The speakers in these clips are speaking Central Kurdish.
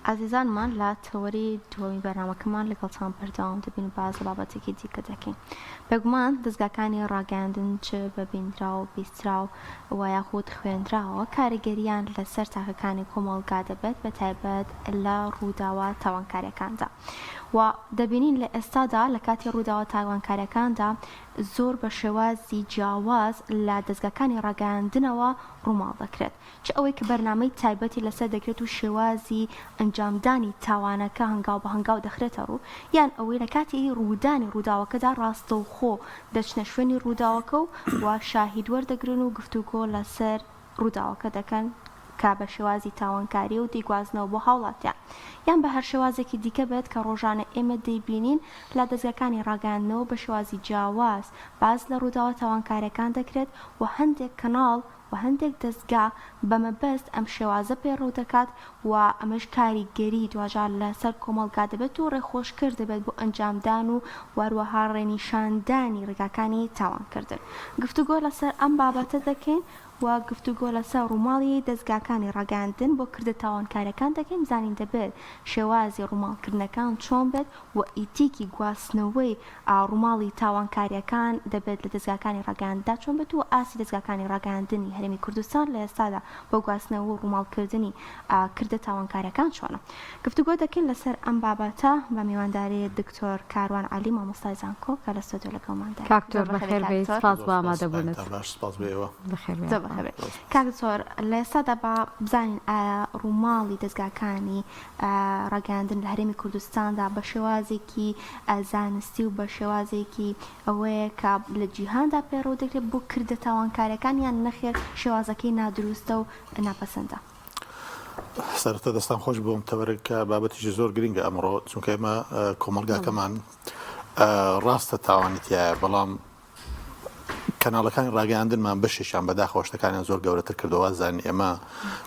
ئازیزانمان لە تەوەری دووەمی بەرنامەکەمان لەگەڵتان بەردەوام دەبین و باس لە بابەتێکی دیکە دەکەین. بێگومان دەزگاکانی ڕاگەیاندن چ بە بینراو، بیستراو و یاخود خوێنراوە کاریگەرییان لەسەر تاکەکانی کۆمەڵگا دەبێت بە تایبەت لە ڕووداوە تاوانکاریەکاندا و دەبینین لە ئێستادا لە کاتی ڕووداوە تاوانکاریەکاندا زۆر بە شێوازی جیاواز لە دەزگاکانی ڕاگەیاندنەوە ڕووماڵ دەکرێت. چ ئەوەی کە بەرنامەی تایبەتی لەسەر دەکرێت و شێوازی ئەنجامدانی تاوانەکە هەنگاو بە هەنگاو دەخرێتە ڕوو، یان ئەوەی لە کاتی ڕوودانی ڕووداوەکەدا ڕاستەوخۆ دەچنە شوێنی ڕووداوەکە و و شاهید وەردەگرن و گفتوگۆ لەسەر ڕووداوەکە دەکەن کە بە شێوازی تاوانکارییە و دەیگوازنەوە بۆ هاوڵاتیان یان بە هەر شێوازێکی دیکە بێت کە ڕۆژانە ئێمە دەیبینین لە دەزگاکانی ڕاگەیاندنەوە بە شێوازی جیاواز باس لە ڕووداوە تاوانکارییەکان دەکرێت و هەندێک کەناڵ و هەندێک دەزگا بە مەبەست ئەم شێوازە پەیڕەو دەکات و ئەمەش کاریگەری دواجار لەسەر کۆمەڵگا دەبێت و ڕێخۆشکەر دەبێت بۆ ئەنجامدان و وەروەها ڕێنیشاندانی ڕێگاکانی تاوانکردن. گفتوگۆ لەسەر ئەم بابەتە دەکەین و گفتوگۆ لەسەر ڕووماڵی دەزگاکانی ڕاگەیاندن بۆ کردە تاوانکاریەکان دەکەین بزانین دەبێت شێوازی ڕووماڵکردنەکان چۆن بێت و ئیتیکی گواستنەوەی ڕووماڵی تاوانکارییەکان دەبێت لە دەزگاکانی ڕاگەیاندندا چۆن بێت و ئاستی دەزگاکانی ڕاگەیاندنی هەرێمی کوردستان لە ئێستادا بۆ گواستنەوە و ڕووماڵکردنی کردە تاوانکارییەکان چۆنە؟ گفتوگۆ دەکەین لەسەر ئەم بابەتە بە میوانداری دکتۆر کاروان عەلی مامۆستای زانکۆ کە لە ستۆدیۆ لەگەڵماندایە. کاک زۆر دکتۆر بەخێر بەخێر بێی بێیت کاک دکتۆر. سپاس زۆر بۆ سپاس ئامادەبوونت. دەنگتان باش سپاس بۆ ئێوە. بەخێر بێی زۆر یاخوا. بەخێر بێی کاک دکتۆر لە ئێستادا با بزانین ئایا ڕووماڵی دەزگاکانی ڕاگەیاندن لە هەرێمی کوردستاندا بە شێوازێکی زانستی و بە شێوازێکی ئەوەیە کە لە جیهاندا پەیڕەو دەکرێت بۆ کردە تاوانکاریەکان یان نەخێر شێوازەکەی نادروستە و ناپەسەندە؟ سەرەتا دەستان خۆش بۆم تەوەرە کە بابەتێکی زۆر گرنگە ئەمڕۆ چونکە ئێمە کۆمەڵگاکەمان ڕاستە تاوانی تایە بەڵام کەناڵەکانی ڕاگەیاندنمان بەشێکیان بەداخەوە شتەکانیان زۆر گەورەتر کردەوە وازانین ئێمە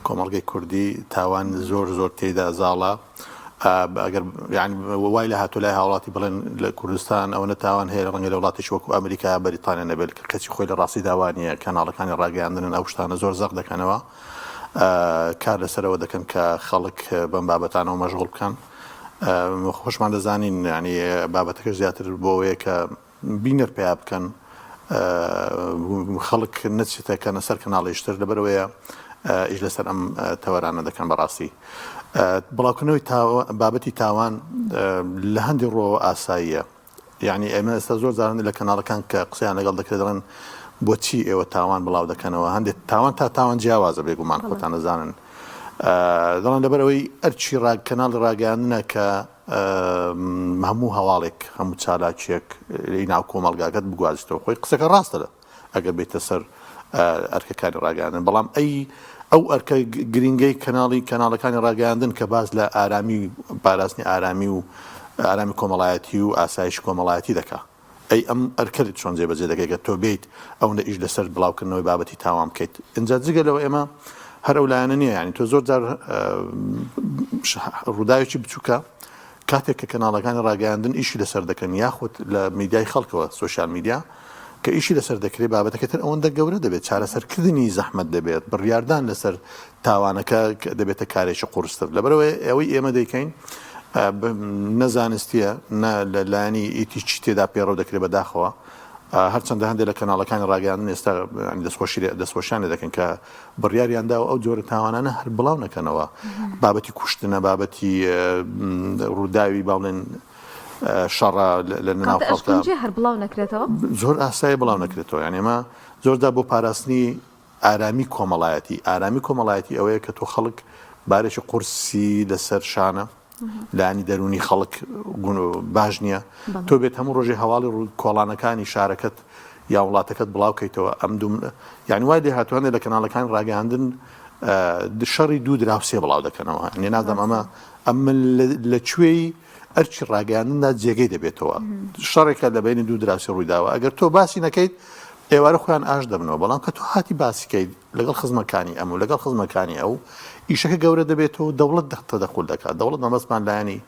کۆمەڵگەی کوردی تاوان زۆر زۆر تێیدا زاڵە ئەگەر یعنی وای لە هاتۆ لای هاوڵاتی بڵێن لە کوردستان ئەوەنە تاوان هەیە ڕەنگە لە وڵاتێکی وەکو ئەمریکا بەریتانیا نەبێت کە کەچی خۆی لە ڕاستی داوانە کەناڵەکانی ڕاگەیاندنن ئەو شتانە زۆر زەق دەکەنەوە کار لەسەرەوە دەکەن کە خەڵک بەم بابەتانەوە مەشغوڵ بکەن خۆشمان دەزانین ینی بابەتەکە زیاتر بۆ ئەوەیە کە بینەر پەیا بکەن خەڵک نەچێتە کەنە سەر کەناڵیشتر لەبەرەوەیە ئیش لەسەر ئەم تەوەرانە دەکەن بەڕاستی بڵاوکردنەوەی بابەتی تاوان لە هەندی ڕۆوە ئاساییە یعنی ئێمە ئێستا زۆر جاران لە کەناڵەکان کە قسەیان لەگەڵ دەکرێت دەڵێن بۆچی ئێوە تاوان بڵاو دەکەنەوە هەندێک تاوان تا تاوان جیاوازە بێگومان خۆتان دەزانن دەڵێن لەبەرەوەی ئەرچی ڕاگ کەناڵی ڕاگەیاندنە کە هەموو هەواڵێک، هەموو چالاکییەک ی ناو کۆمەڵگاکەت بگوازیتەوە. خۆی قسەکە ڕاستە ئەگەر بێیتە سەر ئەرکەکانی ڕاگەیاندن، بەڵام ئەی ئەو ئەرکە گرینگەی کەناڵی کەناڵەکانی ڕاگەیاندن کە باس لە ئارامی پاراستنی ئارامی و ئارامی کۆمەڵایەتی و ئاسایشی کۆمەڵایەتی دەکا. ئەی ئەم ئەرکەت چۆن جێبەجێ دەکەی گەر تۆ بێیت ئەونە ئیش لەسەر بڵاوکردنەوەی بابەتی تاوان بکەیت ئینجا جگە لەوە ئێمە هەر ئەو لایەنە نییە یانی تۆ زۆر جار ڕووداوێکی بچووکە کاتێک کە کەناڵەکانی ڕاگەیاندن ئیشی لەسەر دەکەن یاخود لە میدیای خەڵکەوە سۆشیال میدیا کە ئیشی لەسەر دەکرێت بابەتەکە تر ئەوەندە گەورە دەبێت چارەسەرکردنی زەحمەت دەبێت بڕیاردان لەسەر تاوانەکە دەبێتە کارێکی قورستر لەبەرئەوەی ئەوەی ئێمە دەیکەین نە زانستیە نە لە لایەنی ئیتیکی تێدا پەیڕەو دەکرێت بەداخەوە هەرچەندە هەندێک لە کەناڵەکانی ڕاگەیاندن ئێستا دەستخۆشی دەستخۆشیان لێ دەکەن کە بڕیاریان داوە ئەو جۆرە تاوانانە هەر بڵاو نەکەنەوە بابەتی کوشتنە بابەتی ڕووداوی با بڵێن شەڕە لە ناو خەڵکە هەر بڵاو نەکرێتەوە زۆر ئاسایی بڵاو نەکرێتەوە یان ئێمە زۆردا بۆ پاراستنی ئارامی کۆمەڵایەتی، ئارامی کۆمەڵایەتی ئەوەیە کە تۆ خەڵک بارێکی قورسی لەسەر شانە، لایەنی دەروونی خەڵک باش نییە، تۆ بێت هەموو ڕۆژێ هەواڵی کۆڵانەکانی شارەکەت یا وڵاتەکەت بڵاو کەیتەوە ئەم دوو یعنی وای لێ هاتووە هەندێک لە کەناڵەکانی ڕاگەیاندن شەڕی دوو دراوسێ بڵاو دەکەنەوە یعنی نازانم ئەمە ئەم من لە کوێی ئەرکی ڕاگەیاندندا جێگەی دەبێتەوە شەڕێکە لە بینی دوو دراوسێ ڕوویداوە ئەگەر تۆ باسی نەکەیت ئێوارە خۆیان ئاشت دەبنەوە، بەڵام کە تۆ هاتی باسی کەیت لەگەڵ خزمەکانی ئەم و لەگەڵ خزمەکانی ئەو، ئیشەکە گەورە دەبێتەوە و دەوڵەت تەدەخول دەکات. دەوڵەت مەبەستمان لایەنی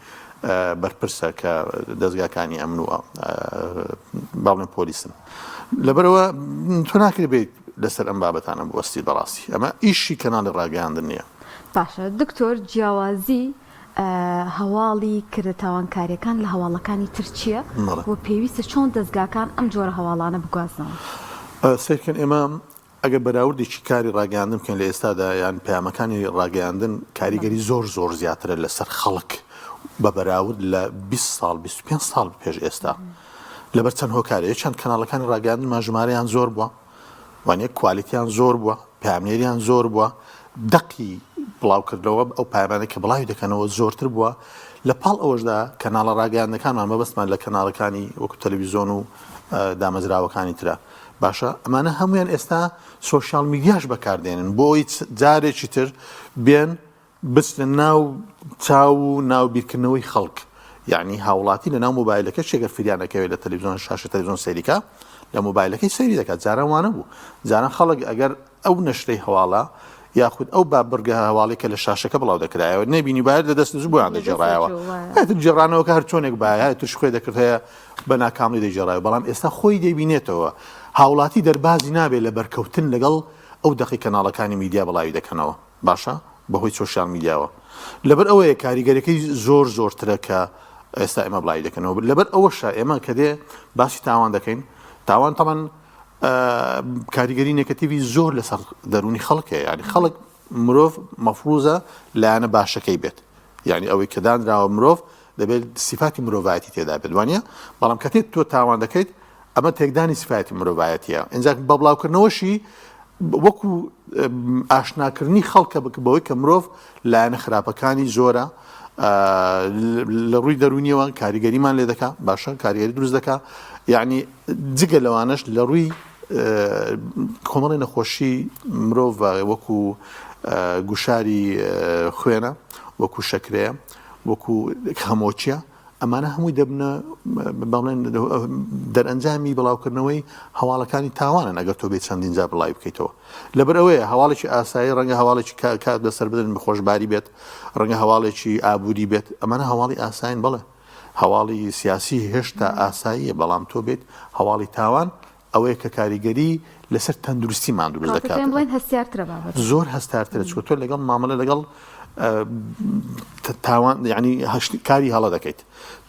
بەرپرسە کە دەزگاکانی ئەمن و با بڵێن پۆلیسن. لەبەرئەوە تۆ ناکرێت بێیت لەسەر ئەم بابەتانە بوەستیت بەڕاستی. ئەمە ئیشی کەناڵی ڕاگەیاندن نییە. باشە دکتۆر جیاوازی. هەواڵی کردە تاوانکاریەکان لە هەواڵەکانی تر چیە و پێویستە چۆن دەزگاکان ئەم جۆرە هەواڵانە بگوازنەوە؟ سەیرکەن ئێمە ئەگەر بەراوردێکی کاری ڕاگەیاندن بکەین لە ئێستادا یان پەیامەکانی ڕاگەیاندن کاریگەری زۆر زۆر زیاترە لەسەر خەڵک بە بەراورد لە 20 ساڵ 25 ساڵ پێش ئێستا لەبەر چەند هۆکارێک چەند کەناڵەکانی ڕاگەیاندنمان ژمارەیان زۆر بووە وانە کوالیتیان زۆر بووە پامنێریان زۆر بووە دەقی بڵاوکردنەوە ئەو پایانانە کە بڵاوی دەکەنەوە زۆرتر بووە لە پاڵ ئەوەشدا کەناڵە ڕاگەیاندەکانمان مەبەستمان لە کەناڵەکانی وەکو تەلەویزۆن و دامەزراوەکانی ترە باشە ئەمانە هەمویان ئێستا سۆشیال میدیاش بەکاردێنن بۆ ئەوەی جارێکی تر بێن بچنە ناو چاو و ناو بیرکردنەوەی خەڵک یعنی هاوڵاتی لە ناو مۆبایلەکە شێگەر فریان ئەکەوێت لە تەلەڤیزیۆن شاشە تەلەڤیزیۆن سەیریکا لە مۆبایلەکەی سەیری دەکات جاران وانە بوو جاران خەڵک ئەگەر ئەو نەشرەی هەواڵە یاخود ئەو با بڕگە هەواڵی کە لە شاشەکە بڵاو دەکرایەوە نەبینی باید لە دەست نزوو بۆیان دەگێڕایەوە ئەتر گێڕانەوەکە هەر چۆنێک باە ترش خۆی دەکرد هەیە بە ناکامڵی دەگێڕایەوە بەڵام ئێستا خۆی دەیبینێتەوە هاوڵاتی دەربازی نابێت لە بەرکەوتن لەگەڵ ئەو دەقی کەناڵەکانی میدیا بڵاوی دەکەنەوە باشە بەهۆی سۆشیال میدیاوە لەبەر ئەوەیە کاریگەرەکەی زۆر زۆرترە کە ئێستا ئێمە بڵاوی دەکەنەوە لەبەر ئەوەشە ئێمە کە دێ باسی تاوان دەکەین تاوان تەمان کاریگەری نێگەتیڤی زۆر لەسەر دەروونی خەڵک هەیە یعنی خەڵک مرۆڤ مەفروزە لایەنە باشەکەی بێت یعنی ئەوەی کە دانراوە مرۆڤ دەبێت سیفاتی مرۆڤایەتی تێدا بێت وانە بەڵام کە تێت تۆ تاوان دەکەیت ئەمە تێکدانی سفاتی مرۆڤایەتیە ئینجا بە بڵاوکردنەوەشی وەکو ئاشناکردنی خەڵکە بک بەوەی کە مرۆڤ لایەنە خراپەکانی زۆرە لە ڕووی دەرونیەوە کاریگەریمان لێ دەکا باشە کاریگەری دروست دەکا یعنی جگە لەوانەش لە ڕووی کۆمەڵی نەخۆشی مرۆڤ وەکو گوشاری خوێنە وەکو شەکرەیە وەکو خەمۆکیە ئەمانە هەمووی دەبنە بەڵێن دەرئەنجامی بڵاوکردنەوەی هەواڵەکانی تاوانن ئەگەر تۆ بێ چەندین جار بڵاوی بکەیتەوە لەبەر ئەوەیە هەواڵێکی ئاسایی ڕەنگە هەواڵێکی کات لەسەر بدەن بەخۆشباری بێت ڕەنگە هەواڵێکی ئابووری بێت ئەمانە هەواڵی ئاسایین بەڵێ هەواڵی سیاسی هێشتا ئاساییە بەڵام تۆ بێت هەواڵی تاوان ئەوەیە کە کاریگەری لەسەر تەندروستیمان دروست دەکات. پێم بڵێن هەستیارترە بابەت. زۆر هەستارترە چونکە تۆ لەگەڵ مامەلە لەگەڵ تاوان یعنی کاری هەڵە دەکەیت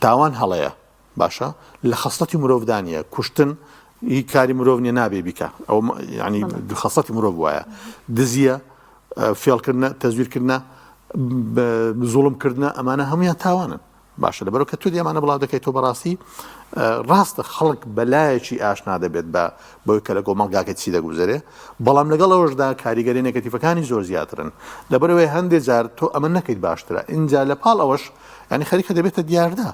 تاوان هەڵەیە باشە لە خەسڵەتی مرۆڤدا نییە کوشتن هی کاری مرۆڤ نیە نابێ بیکە ئەو ینی خەسڵەتی مرۆڤ وایە دزیە فێڵکردنە تەزویرکردنە زوڵمکردنە ئەمانە هەمویان تاوانن باشە لەبەرئەوە کە تۆ ئەمانە بڵاو دەکەیتەوە بەڕاستی ڕاستە خەڵک بەلایەکی ئاشنا دەبێت بە بەوەی کە لە کۆمەڵگاکە چی دەگوزەرێ بەڵام لەگەڵ ئەوەشدا کاریگەری نێگەتیفەکانی زۆر زیاترن لەبەرئەوەی هەندێک جار تۆ ئەمە نەکەیت باشترە ئینجا لە پاڵ ئەوەش ینی خەریکە دەبێتە دیاردە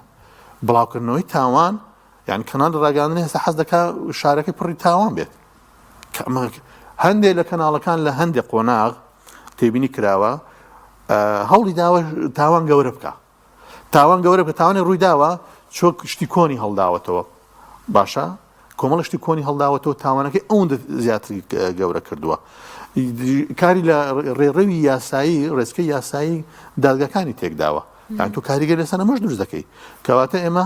بڵاوکردنەوەی تاوان یان کەناڵی ڕاگەیاندن ئێستا حەز دەکا شارەکەی پڕی تاوان بێت کە ئەمە هەندێک لە کەناڵەکان لە هەندێک قۆناغ تێبینی کراوە هەوڵی داوە تاوان گەورە بکە تاوان گەورە بکە تاوانی ڕووی داوە چۆک شتی کۆنی هەڵداوەتەوە باشە کۆمەڵە شتی کۆنی هەڵداوەتەوە تاوانەکەی ئەوەندە زیاتر گەورە کردووە کاری لە ڕێڕەوی یاسایی ڕێچکەی یاسایی دادگاکانی تێکداوە یان تۆ کاریگەر لەسەر ئەمەش دروست دەکەی کەواتە ئێمە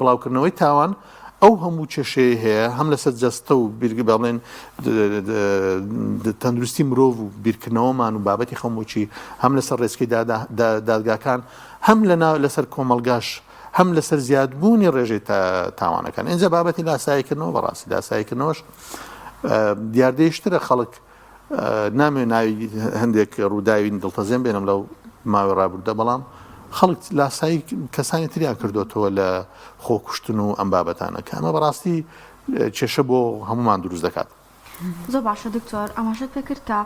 بڵاوکردنەوەی تاوان ئەو هەموو کێشەیە هەیە هەم لەسەر جەستە و بیرگ بڵێن تەندروستی مرۆڤ و بیرکردنەوەمان و بابەتی خەمۆکی هەم لەسەر ڕێچکەی دادگاکان هەم لە لەسەر کۆمەلگاش هەم لەسەر زیادبوونی ڕێژەی تاوانەکان ئینجا بابەتی لاساییکردنەوە بەڕاستی لاساییکردنەوەش دیاردەیشترە خەڵک نامەوێت ناوی هەندێک ڕووداوی دڵتەزێن بێنم لەو ماوەی ڕابردوودا بەڵام خەڵک لاسایی کەسانی تریان کردوێتەوە لە خۆکوشتن و ئەم بابەتانە کە ئەمە بەڕاستی کێشە بۆ هەمومان دروست دەکات. زۆر باشە دکتۆر ئاماژەت پێکرد کە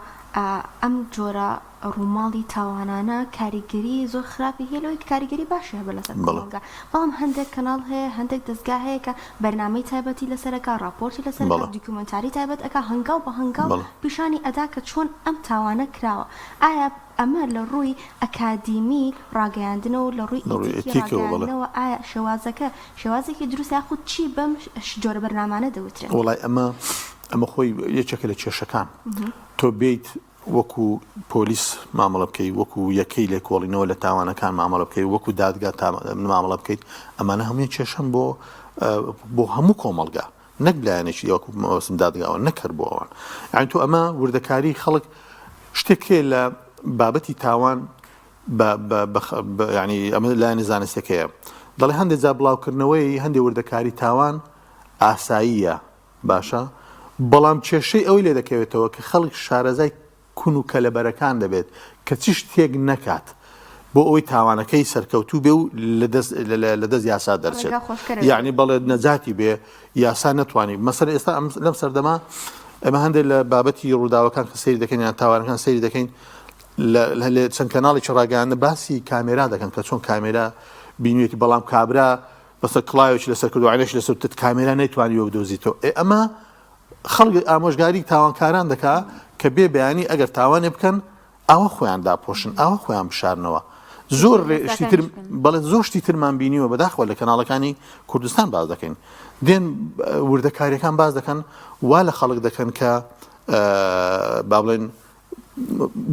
ئەم جۆرە ڕووماڵی تاوانانە کاریگەری زۆر خراپی هەیە لەوەی کاریگەری باشی هەبێت لەسەر کۆمەڵگا، بەڵام هەندێک کەناڵ هەیە هەندێک دەزگا هەیە کە بەرنامەی تایبەتی لەسەر ئەکا ڕاپۆرتی لەسەر ئەکا دیکۆمێنتاری تایبەت ئەکا هەنگاو بە هەنگاو پیشانی ئەدا کە چۆن ئەم تاوانە کراوە ئایا ئەمە لە ڕووی ئەکادیمی ڕاگەیاندنەوە و لە ڕووی ئیتیکی ڕاگەیاندنەوە ئایا شێوازەکە شێوازێکی دروستە یاخود چی بەم جۆرە بەرنامانە دەوترێت؟ وەڵای ئەمە ئەمە خۆی یەکێکە لە کێشەکان تۆ بێیت وەکو پۆلیس مامەڵە بکەی، وەکو یەکەی لێکۆڵینەوە لە تاوانەکان مامەڵە بکەی، وەکو دادگا مامەڵە بکەیت، ئەمانە هەمووی کێشەن بۆ بۆ هەموو کۆمەڵگا نەک لایەنێکی وەکو مەبەستم دادگاوە نەک هەر بۆ ئەوان. یانی تۆ ئەمە وردەکاری خەڵک شتێک هەیە لە بابەتی تاوان. بە بە بە یانی ئەمە لایەنی زانستیەکەیە دەڵێ هەندێک جار بڵاوکردنەوەی هەندێک وردەکاری تاوان ئاساییە باشە بەڵام کێشەی ئەوەی لێ دەکەوێتەوە کە خەڵک شارەزای کون و کەلەبەرەکان دەبێت کە چ شتێک نەکات بۆ ئەوەی تاوانەکەی سەرکەوتوو بێ و لە دەست یاسا دەرچێت یعنی بەڵێ نەجاتی بێ یاسا نەتوانی مەسەر ئێستا لەم سەردەما ئەمە هەندێک لە بابەتی ڕووداوەکان کە سەیری دەکەین یان تاوانەکان سەیری دەکەین لە چەند کەناڵێکی ڕاگەیاندن باسی کامێرا دەکەن کە چۆن کامێرا بینوێتی بەڵام کابرا بەسەر کڵاوێکی لەسەر کردو عینێکی لەسەر تت کامێرا نەیتوانیوە بدۆزیتەوە ئێ ئەمە خەڵک ئامۆژگاری تاوانکاران دەکا کە بێ بەیانی ئەگەر تاوانێ بکەن ئاوا خۆیان داپۆشن ئاوا خۆیان بشارنەوە زۆر شتی تر بەڵێ زۆر شتی ترمان بینیوە بەداخەوە لە کەناڵەکانی کوردستان باز دەکەین دێن وردەکاریەکان باز دەکەن وا لە خەڵک دەکەن کە با بڵێن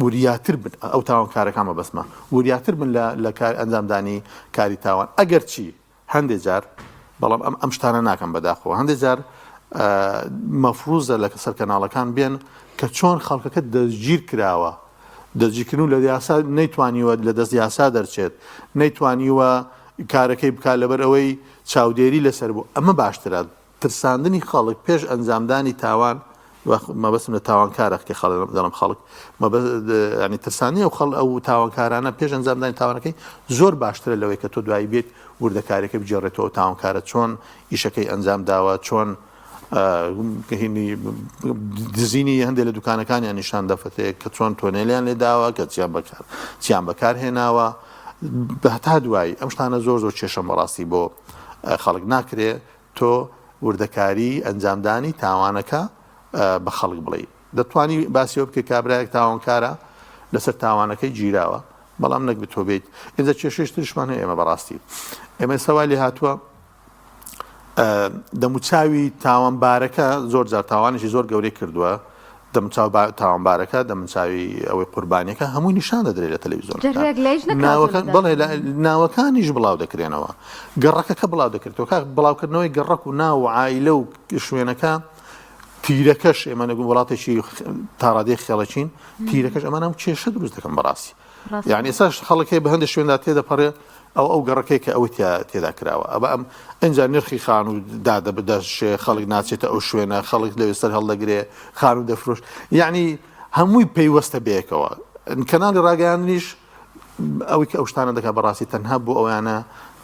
وریاتر بن ئەو تاوانکارەکان مەبەستمە وریاتر بن لە کار ئەنجامدانی کاری تاوان ئەگەر چی هەندێ جار بەڵام ئەم ئەم شتانە ناکەم بەداخەوە هەندێ جار مەفروزە لە سەر کەناڵەکان بێن کە چۆن خەڵکەکە دەستگیر کراوە دەستگیرکردن و لە یاسا نەیتوانیوە لە دەست یاسا دەرچێت نەیتوانیوە کارەکەی بکات لەبەر ئەوەی چاودێری لەسەر بوو ئەمە باشترە ترساندنی خەڵک پێش ئەنجامدانی تاوان مەبەستم لە تاوانکارە کە خەڵک دەڵێم خەڵک ینی ترسانی ئەو خەڵ ئەو تاوانکارانە پێش ئەنجامدانی تاوانەکەی زۆر باشترە لەوەی کە تۆ دوایی بێت وردەکاریەکە بگێڕێتەوە تاوانکارە چۆن ئیشەکەی ئەنجام داوە چۆن هینی دزینی هەندێک لە دوکانەکانیان نیشان دەفەتێ کە چۆن تۆنێلیان لێ داوە کە چیان بەکار چیان بەکار هێناوە هەتا دوایی ئەم شتانە زۆر زۆر کێشەم بەڕاستی بۆ خەڵک ناکرێ تۆ وردەکاری ئەنجامدانی تاوانەکە بە خەڵک بڵێی. دەتوانی باسی ئەوە بکەی کابرایەک تاوانکارە لەسەر تاوانەکەی گیراوە، بەڵام نەک تۆ بێیت. ئینجا کێشەیش تریشمان هەیە ئێمە بەڕاستی. ئێمە ئێستا وای لێ هاتووە دەموچاوی تاوانبارەکە زۆر جار تاوانێکی زۆر گەورەی کردووە، دەموچاو تاوانبارەکە، دەموچاوی ئەوەی قوربانیەکە هەمووی نیشان دەدرێت لە تەلەویزیۆنەکان. جەرێک لایش نەکراوە ناوەکان بەڵێ ناوەکانیش بڵاو دەکرێنەوە. گەڕەکەکە بڵاو دەکرێتەوە. کاک بڵاوکردنەوەی گەڕەک و ناو و عایلە و شوێنەکە تیرەکەش ئێمە نەگو وڵاتێکی تاڕادەیەک خێڵەکین تیرەکەش ئەمانە هەموو کێشە دروست دەکەن بەڕاستی. یعنی ئێستاش خەڵک هەیە بە هەندێک شوێندا تێدەپەڕێ ئەو ئەو گەڕەکەی کە ئەوەی تێدا کراوە ئەبە ئەم ئینجا نرخی خانوو دادەبدەشێ خەڵک ناچێتە ئەو شوێنە خەڵک لەوێ سەر هەڵدەگرێ خانوو دەفرۆش یعنی هەمووی پەیوەستە بەیەکەوە کەناڵی ڕاگەیاندنیش ئەوەی کە ئەو شتانە دەکات بەڕاستی تەنها بۆ ئەویانە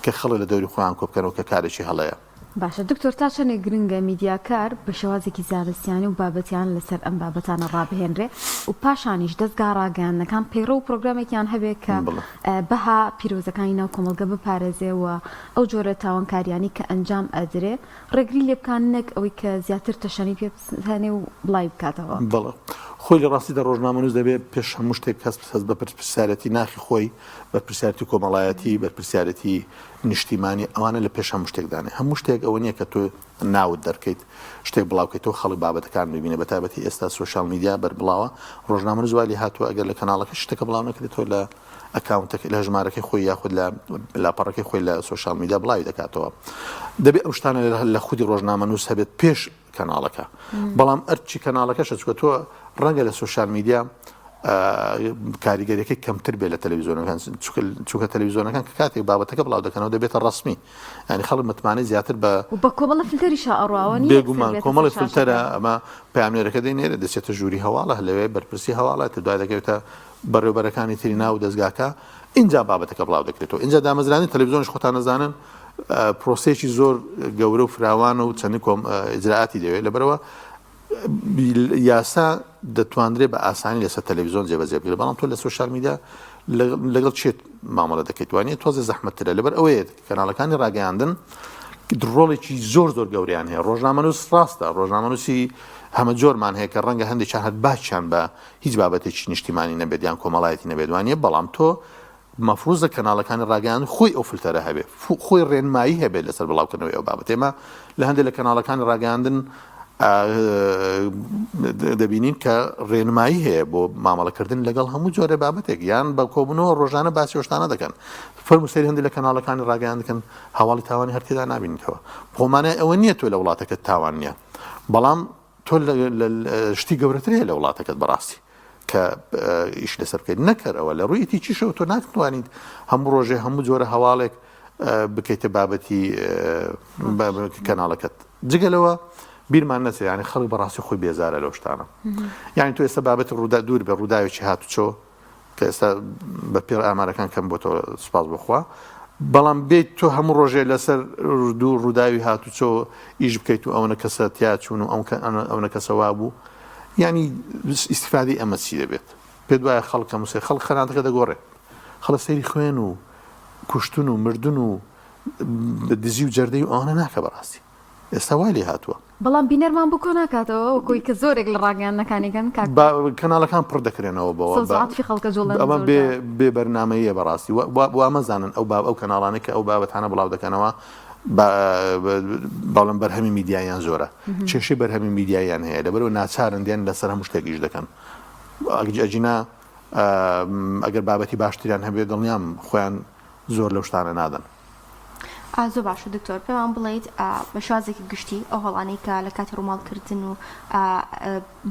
کە خەڵک لە دەوری خۆیان کۆبکەنەوە کە کارێکی هەڵەیە. باشە دکتۆر تا چەندێک گرنگە میدیاکار بە شێوازێکی زانستیانە و بابەتیانە لەسەر ئەم بابەتانە ڕابهێنرێ و پاشانیش دەزگا ڕاگەیاندنەکان پەیڕەو و پرۆگرامێکیان هەبێ کە بەها پیرۆزەکانی ناو کۆمەڵگە بپارێزێ و ئەو جۆرە تاوانکاریانەی کە ئەنجام ئەدرێ ڕێگری لێ بکا نەک ئەوەی کە زیاتر تەشەنەی پێ بسەنێ و بڵاوی بکاتەوە. بەڵێ خۆی لە ڕاستیدا ڕۆژنامەنووس دەبێ پێش هەموو شتێک هەست هەست بە بەرپرسیارێتی ناخی خۆی، بەرپرسیارێتی کۆمەڵایەتی، بەرپرسیارێتی نیشتیمانی ئەوانە لە پێش هەموو شتێک دانێ هەموو شتێک ئەوە نییە کە تۆ ناوت دەرکەیت شتێک بڵاوکەیتەوە خەڵک بابەتەکان ببینێ بە تایبەتی ئێستا سۆشیال میدیا بەربڵاوە ڕۆژنامەنووس وای لێ هاتووە ئەگەر لە کەناڵەکە شتەکە بڵاو نەکرێتەوە لە ئەکاونتەکە لە ژمارەکەی خۆی یاخود لە لاپەڕەکەی خۆی لە سۆشیال میدیا بڵاوی دەکاتەوە دەبێ ئەو شتانە لە خودی ڕۆژنامەنووس هەبێت پێش کەناڵەکە بەڵام ئەرچی کەناڵەکەشە چکە تۆ ڕەنگە لە سۆشیال میدیا کاریگەریەکەی کەمتر بێت لە تەلەویزیۆنەکان چونکە تەلەویزیۆنەکان کە کاتێک بابەتەکە بڵاو دەکەنەوە دەبێتە ڕسمی ینی خەڵک متمانەی زیاتر بە بە کۆمەڵە فلتەریشا ئەڕواوە بێگومان کۆمەڵی فلتەرە ئەمە پامنێرەکە دەینێرە دەچێتە ژووری هەواڵە لەوێ بەرپرسی هەواڵە تر دوای دەکەوێتە بەڕێوبەرەکانی تری ناو دەستگاکە ئینجا بابەتەکە بڵاو دەکرێتەوە ئینجا دامەزرانی تەلەڤزیۆنش خۆتان نەزانن پرۆسەیەکی زۆر گەورە و فراوانە و چەندین کۆم ئیجرائاتی دەوێت لەبەرەوە یاسا دەتواندرێت بە ئاسانی لەسەر تەلەڤزیۆن جێبەجێ بکرێت بەڵام تۆ لە سۆشیال میدیا لەگەڵ چێت مامەڵە دەکەیت وانە تۆزێ زەحمەتترە لەبەر ئەوەیە کەناڵەکانی ڕاگەیاندن ڕۆڵێکی زۆر زۆر گەوریان هەیە ڕۆژنامەنووس ڕاستە ڕۆژنامەنووسی هەمە جۆرمان هەیە کە ڕەنگە هەندێکیان هەر باچیان بە هیچ بابەتێکی نیشتیمانی نەبێت یان کۆمەڵایەتی نەبێت وانە بەڵام تۆ مەفروزە کەناڵەکانی ڕاگەیاندن خۆی ئەو فلتەرە هەبێ خۆی ڕێنمایی هەبێت لەسەر بڵاوکردنەوەی ئەو بابەتە ئێمە لە هەندێک لە کەناڵەکانی ڕاگەیاندن دەبینین کە ڕێنمایی هەیە بۆ مامەڵەکردن لەگەڵ هەموو جۆرە بابەتێک یان بە کۆبوونەوە ڕۆژانە باسی شتانە دەکەن فەرموو سەیری هەندێک لە کەناڵەکانی ڕاگەیاندن هەواڵی تاوانی هەر تێدا نابینیتەوە خۆمانای ئەوە نییە تۆ لە وڵاتەکەت تاوان نییە بەڵام تۆ شتی گەورەتر هەیە لە وڵاتەکەت بەڕاستی. کە ئیش لەسەر بکەیت نەک هەر ئەوە لە ڕووی ئیتیکیشەوە تۆ ناتوانیت هەموو ڕۆژێ هەموو جۆرە هەواڵێک بکەیتە بابەتی کەناڵەکەت جگە لەوە بیرمان نەچێت یعنی خەڵک بەڕاستی خۆی بێزارە لەو شتانە یعنی تۆ ئێستا بابەتی ڕوودا دوور بێ ڕووداوێکی هاتوچۆ کە ئێستا بە پێ ئامارەکان کەم بۆتەوە سوپاس بخوا بەڵام بێت تۆ هەموو ڕۆژێ لەسەر دوو ڕووداوی هاتوچۆ ئیش بکەیت و ئەوەنە کەسە تیا چوون و ئەوەنە کەسە وابوو یعنی ئیسیفادەی ئەمە چی دەبێت پێت وایە خەڵک هەموو سەیر خەڵک خەناتەکە دەگۆڕێت خەڵک سەیری خوێن و کوشتن و مردن و دزی و جەردەی و ئەوانە ناکە بەڕاستی ئێستا وای لێ هاتووە. بەڵام بینەرمان بۆ کۆ ناکاتەوە وەکو ئەوەی کە زۆرێک لە ڕاگەیاندنەکانی کەن کاک. با کەناڵەکان پڕ دەکرێنەوە بەوە سەوز و عەتفی خەڵکە جوڵێنن ئەمە زۆر بێ جار. بێ بەرنامەییە بەڕاستی وا وا وا مەزانن ئەو با ئەو کەناڵانەی کە ئەو بابەتانە بڵاو دەکەنەوە با بەڵام بەرهەمی میدیاییان زۆرە کێشەی بەرهەمی میدیاییان هەیە لەبەرئەوە ناچارن دێن لەسەر هەموو شتێک ئیش دەکەن ئەگینا ئەگەر بابەتی باشتریان هەبێت دڵنیام خۆیان زۆر لەو شتانە نادەن. زۆر باشە دکتۆر پێمان بڵێیت بە شێوازێکی گشتی ئەو هەڵانەی کە لە کاتی ڕووماڵکردن و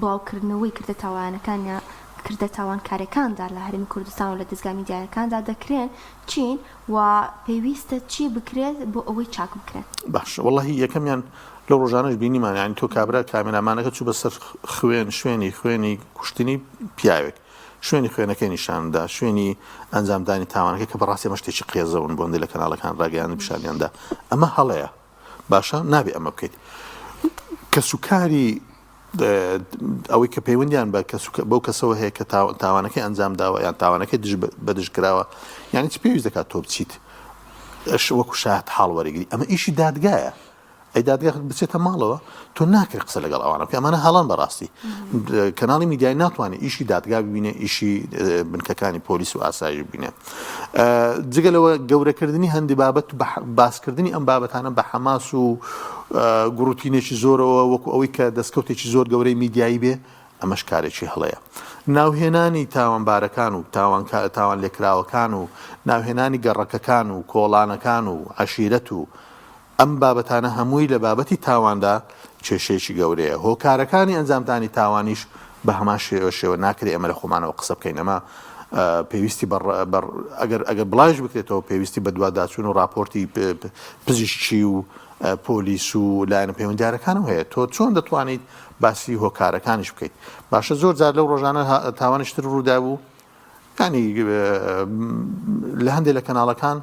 بڵاوکردنەوەی کردە تاوانەکان یا کردە تاوانکاریەکاندا لە هەرێمی کوردستان و لە دەزگا میدیایەکاندا دەکرێن چین و پێویستە چی بکرێت بۆ ئەوەی چاک بکرێن؟ باشە وەڵاهی یەکەمیان لەو ڕۆژانەش بینیمان یانی تۆ کابرا کامێرامانەکە چوو بەسەر خوێن شوێنی خوێنی کوشتنی پیاوێک شوێنی خوێنەکەی نیشاندا شوێنی ئەنجامدانی تاوانەکە کە بەڕاستی ئەمە شتێکی قێزەون بۆ هەندێک لە کەناڵەکان ڕاگەیاندن پیشانیاندا ئەمە هەڵەیە باشە نابێ ئەمە بکەیت کەسوکاری ئەوەی کە پەیوەندیان بە بەو کەسەوە هەیە کە تاوانەکەی ئەنجام داوە یان تاوانەکەی دژ بە دژ کراوە یعنی چ پێویست دەکات تۆ بچیت وەکو شاهد حاڵ وەرەگری ئەمە ئیشی دادگایە ئەی دادگا بچێتە ماڵەوە تۆ ناکرێت قسە لەگەڵ ئەوانە بکەی ئەمانە هەڵەن بەڕاستی کەناڵی میدیای ناتوانێت ئیشی دادگا ببینێ ئیشی بنکەکانی پۆلیس و ئاسایش ببینێ جگە لەوە گەورەکردنی هەندی بابەت باسکردنی ئەم بابەتانە بە حەماس و گوڕوتینێکی زۆرەوە وەکو ئەوەی کە دەستکەوتێکی زۆر گەورەی میدیایی بێ ئەمەش کارێکی هەڵەیە. ناوهێنانی تاوانبارەکان و تاوان لێکراوەکان و ناوهێنانی گەڕەکەکان و کۆڵانەکان و عەشیرەت و ئەم بابەتانە هەمووی لە بابەتی تاواندا کێشەیەکی گەورەیە. هۆکارەکانی ئەنجامدانی تاوانیش بە هەمان شێوە ناکرێ ئێمە لە خۆمانەوە قسە بکەین. ئەمە پێویستی بە ئەگەر ئەگەر بڵاویش بکرێتەوە پێویستی بە دواداچوون و ڕاپۆرتی پزیشکی و پۆلیس و لایەنە پەیوەندیدارەکانەوە هەیە. تۆ چۆن دەتوانیت باسی هۆکارەکانیش بکەیت؟ باشە زۆر جار لەو ڕۆژانە تاوانیش تر ڕوودابوو یانی لە هەندێک لە کەناڵەکان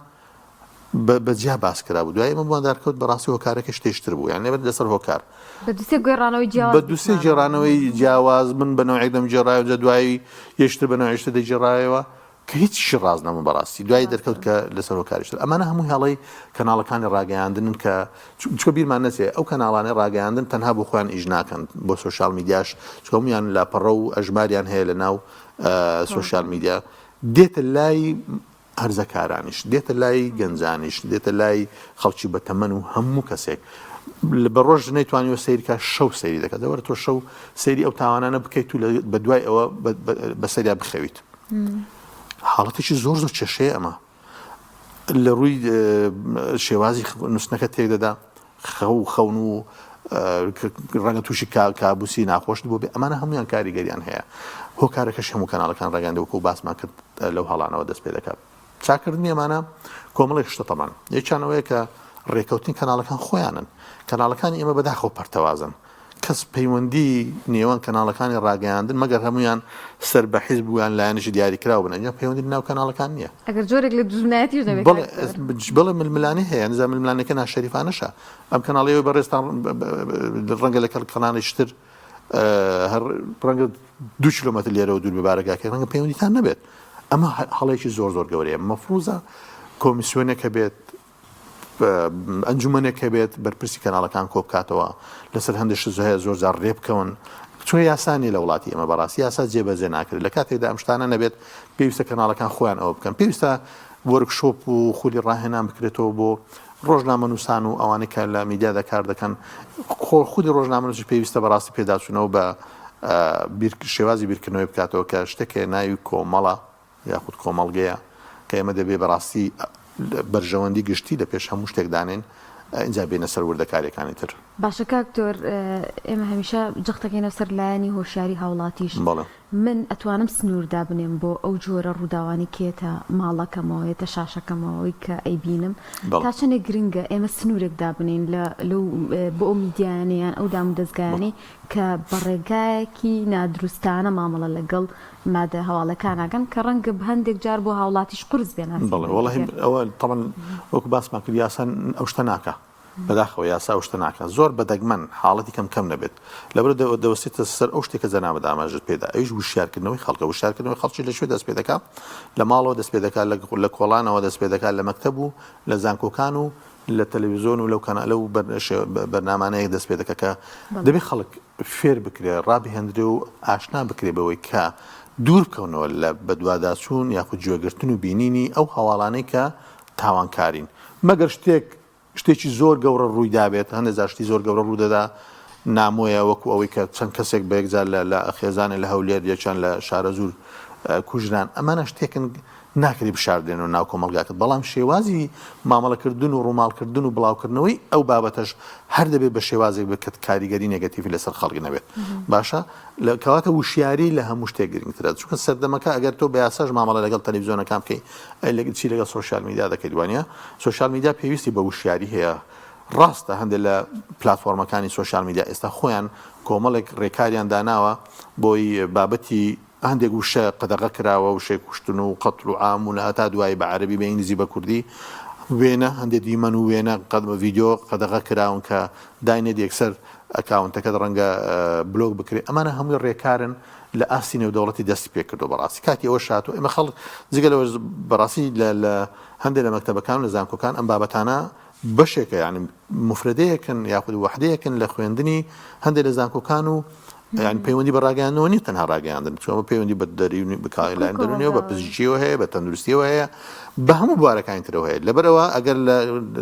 بە جیا باس کرابوو دوای ئێمە بۆمان دەرکەوت بەڕاستی هۆکارەکە شتێکی تر بوو یان لێبەر لەسەر هۆکار بە دوسێ گێڕانەوەی جیاواز بە دوسێ گێڕانەوەی جیاواز من بە نەوعێک دەمگێڕایەوە جا دوایی یەکتر بە نەوعێکی تر دەگێڕایەوە کە هیچیشی ڕاست نەبوو بەڕاستی دوایی دەرکەوت کە لەسەر هۆکاریش تر ئەمانە هەموو هێڵەی کەناڵەکانی ڕاگەیاندنن کە چونکە بیرمان نەچێ ئەو کەناڵانەی ڕاگەیاندن تەنها بۆ خۆیان ئیش ناکەن بۆ سۆشیال میدیاش چونکە هەموویان لاپەڕە و ئەژماریان هەیە لە ناو سۆشیال میدیا دێتە لای هەرزەکارانیش دێتە لای گەنجانیش دێتە لای خەڵکی بەتەمەن و هەموو کەسێک بە ڕۆژ نەیتوانیوە سەیر کا شەو سەیری دەکات دەوەرە تۆ شەو سەیری ئەو تاوانانە بکەیت و بە دوای ئەوە بەسەریا بخەویت حاڵەتێکی زۆر زۆر کێشەیە ئەمە لە ڕووی شێوازی نووسنەکە تێک دەدا خەو خەون و ڕەنگە تووشی کابوسی ناخۆشت بۆ بێ ئەمانە هەمویان کاریگەریان هەیە هۆکارەکەش هەموو کەناڵەکان ڕێگەیاندە وەکو باسمان کرد لەو هەڵانەوە دەست پێ دەکات چاکردنی ئەمانە کۆمەڵێک شتە تەمان یەکیانەوەیە کە ڕێکەوتنی کەناڵەکان خۆیانن کەناڵەکانی ئێمە بەداخەوە پەرتەوازن کەس پەیوەندی نێوان کەناڵەکانی ڕاگەیاندن مەگەر هەموویان سەر بە حیزب و یان لایەنێکی دیاریکراو بن ئەگینا پەیوەندی لەناو کەناڵەکان نییە. ئەگەر جۆرێک لە دوژمنایەتیش نەبێت بەڵێ کاک سەروەر. بەڵێ ململانێ هەیە ئینجا ململانێکە ناشەریفانەشە ئەم کەناڵەی ئێوەی بەڕێزتان ڕەنگە لە کەناڵێکی تر هەر ڕەنگە دوو کیلۆمەتر لێرەوە دوور بێ بارەگاکەی ڕەنگە پەیوەندیتان نەبێت ئەمە هەڵەیەکی زۆر زۆر گەورەیە مەفروزە کۆمیسیۆنێک هەبێت ئەنجومەنێک هەبێت بەرپرسی کەناڵەکان کۆبکاتەوە لەسەر هەندێک شت هەیە زۆر جار ڕێبکەون چونکە یاسا نیە لە وڵاتی ئێمە بەڕاستی یاسا جێبەجێ ناکرێت لە کاتێکدا ئەم شتانە نەبێت پێویستە کەناڵەکان خۆیان ئەوە بکەن پێویستە وۆرکشۆپ و خولی ڕاهێنان بکرێتەوە بۆ ڕۆژنامەنووسان و ئەوانەی کە لە میدیادا کار دەکەن خۆ خودی ڕۆژنامەنووسی پێویستە بەڕاستی پێداچوونەوە بە شێوازی بیرکردنەوەی بکاتەوە کە شتێک ناوی کۆمەڵە یاخود کۆمەڵگەیە کە ئێمە دەبێ بەڕاستی بەرژەوەندی گشتی لە پێش هەموو شتێک دانێین ئینجا بێینە سەر وردەکاریەکانی تر. باشە کاک دکتۆر ئێمە هەمیشە جەخت دەکەینەوە سەر لایەنی هۆشیاری هاوڵاتیش بەڵێ. من ئەتوانم سنوور دابنێم بۆ ئەو جۆرە ڕووداوانەی کە یەتە ماڵەکەمەوە یەتە شاشەکەمەوە ئەوەی کە ئەیبینم بەڵێ. تا چەندێک گرنگە ئێمە سنوورێک دابنێین لە لەو بۆ ئەو میدیایانەی یان ئەو دامودەزگایانەی کە بە ڕێگایەکی نادروستانە مامەڵە لەگەڵ مادە هەواڵەکان ئەکەن کە ڕەنگە هەندێک جار بۆ هاوڵاتیش قورس بێ ناسینەوەی بەڵێ وەڵاهی ئەوە تەبعەن وەکو باسمان کرد یاسا ئەو شتە ناکا بەداخەوە یاسا ئەو شتە ناکات زۆر بە دەگمەن حاڵەتی کەم کەم نەبێت لەبەر دەوەستێتە سەر ئەو شتێک کە جەنابت ئاماژەت پێدا ئەویش وشیارکردنەوەی خەڵکە وشیارکردنەوەی خەڵکی لە کوێ دەست پێ دەکات لە ماڵەوە دەست پێ دەکات لە کۆڵانەوە دەست پێ دەکات لە مەکتەب و لە زانکۆکان و لە تەلەویزیۆن و لەو کەنا لەو بەرنامانەیە دەست پێ دەکات کە دەبێت خەڵک فێر بکرێ ڕابهێندرێ و ئاشنا بکرێ بەوەی کە دوور بکەونەوە لە بەدواداچوون یاخود گوێگرتن و بینینی ئەو هەواڵانەی کە تاوانکارین مەگەر شتێک شتێکی زۆر گەوڕە ڕووی دابێت، هەندێک جار شتی زۆر گەورە ڕوو دەدا، نامۆیە وەکو ئەوەی کە چەند کەسێک بە یەکجار لە لە خێزانێ لە هەولێر یەکیان لە شارەزوور کوژران، ئەمانە شتێکن ناکرێ بشاردرێنەوە ناو کۆمەڵگاکەت، بەڵام شێوازی مامەڵەکردن و ڕووماڵکردن و بڵاوکردنەوەی ئەو بابەتەش هەر دەبێت بە شێوازێک بێت کە کاریگەری نێگەتیڤی لەسەر خەڵک نەبێت. باشە لە کەواتە وشیاری لە هەموو شتێک گرنگترە، چونکە سەردەمەکە ئەگەر تۆ بە یاساش مامەڵە لەگەڵ تەلەڤیزیۆنەکان بکەی، ئەی لە چی لەگەڵ سۆشیال میدیا دەکەیت وانیە؟ سۆشیال میدیا پێویستی بە وشیاری هەیە، ڕاستە هەندێک لە پلاتفۆرمەکانی سۆشیال میدیا ئێستا خۆیان کۆمەڵێک ڕێکاریان داناوە بۆی بابەتی هەندێک وشە قەدەغە کراوە وشەی کوشتن و قەتڵ و عام و هەتا دوایی بە عەرەبی بە ئینگلیزی بە کوردی وێنە هەندێک دیمەن و وێنە ڤیدیۆ قەدەغە کراون کە داینێت یەکسەر ئەکاونتەکەت ڕەنگە بلۆک بکرێت ئەمانە هەمووی ڕێکارن لە ئاستی نێودەوڵەتی دەستی پێکردو بەڕاستی کاتی ئەوەش هاتووە ئێمە خەڵک جگە لەوەش بەڕاستی لە لە هەندێک لە مەکتەبەکان و لە زانکۆکان ئەم بابەتانە بەشێکە یانی موفرەدەیەکن یاخود وەحدەیەکن لە خوێندنی هەندێک لە زانکۆکان و یان پەیوەندی بە ڕاگەیاندنەوە نیە تەنها ڕاگەیاندن چۆن پەیوەندی بە دەرونی بکایلان دەرونیەوە بە پزیشکیەوە هەیە بە تەندروستیەوە هەیە بە هەموو بوارەکانی ترەوە هەیە لەبەرەوە ئەگەر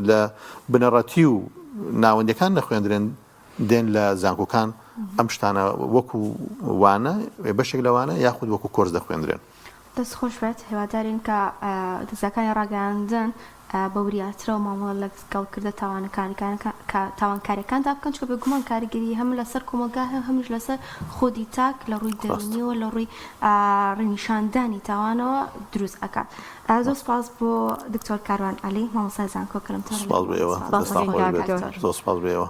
لە بنەڕەتی و ناوەندەکان نەخوێندرێن دێن لە زانکۆکان ئەم شتانە وەکو وانە بەشێک لەوانە یاخود وەکو کۆرس دەخوێندرێن. دەست خۆش بێت، هیوادارین کە دەزگاکانی ڕاگەیاندن بە وریاترەوە مامەڵە لەگەڵ کردە تاوانکاریەکاندا بکەن، چونکە بێگومان کاریگەری هەم لەسەر کۆمەڵگا هەیە و هەمیش لەسەر خودی تاک لە ڕووی دەروونیەوە لە ڕووی ڕێنیشاندانی تاوانەوە دروست ئەکات. زۆر سپاس بۆ دکتۆر کاروان عەلی مامۆستای زانکۆ کە لەم تەوەرە لەگەڵمان سپاس بۆ ئێوە، سپاس دەستان خۆش بێت. زۆر سپاس بۆ ئێوە.